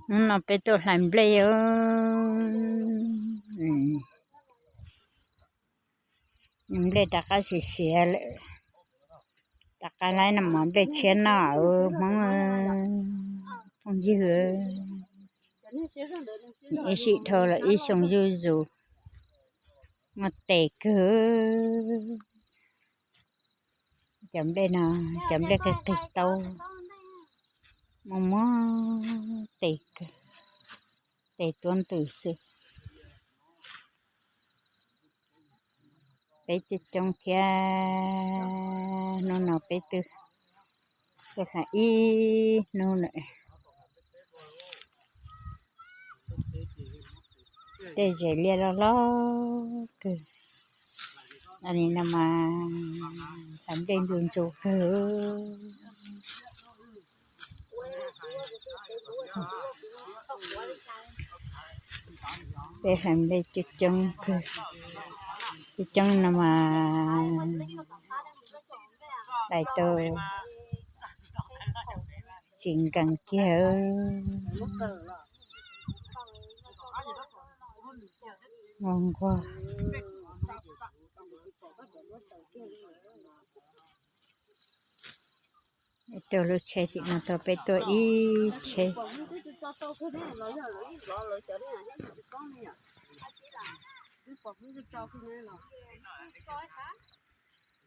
Hnub no peb tuaj hlais nplej os. Nplej rov qab siav siav lawm, rov qab laib no mas nplej tshiab noj os Hmoob phooj ywg. Ib sij dhau los ib xyoo zuj zus, muaj tes kawg. Cov nplej no, cov nplej qig qig taub, muaj muaj tes kawg, tes tuab ntws xwb. Peb coob coob thiab, hnub no peb twb tuaj hlais ib hnub lawm. Tej zes liaj loj loj kawg, li no mas hlais nplej ntsu ntsu kawg. Peb hlais nplej coob coob kawg, coob coob no mas hlais tau tsis nkees kiag. Nquag nquag. Tuaj lub tsheb tim no tau peb tuaj ib tsheb.